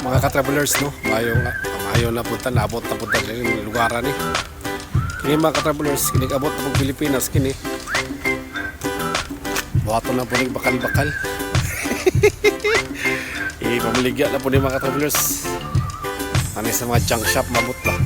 Mga ka-travelers, no? Mayo nga, mayo na punta, naabot na punta rin lugar ni. Kini, mga ka-travelers, kini abot na pong Pilipinas kini. Buhaton na po ning bakal-bakal. Ipamaligya na po ni mga ka-travelers. Ano sa mga junk shop mabot ba?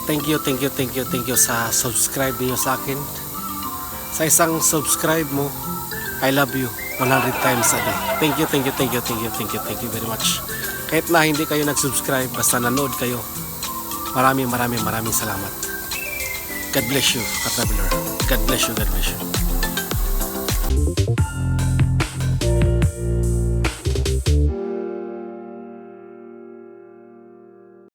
Thank you, thank you, thank you, thank you sa subscribe niyo sa akin. Sa isang subscribe mo, I love you 100 times a day. Thank you, thank you, thank you, thank you, thank you, thank you very much. Kahit na hindi kayo nag-subscribe, basta nanood kayo. Maraming, maraming, maraming salamat. God bless you, ka-traveler. God bless you, God bless you.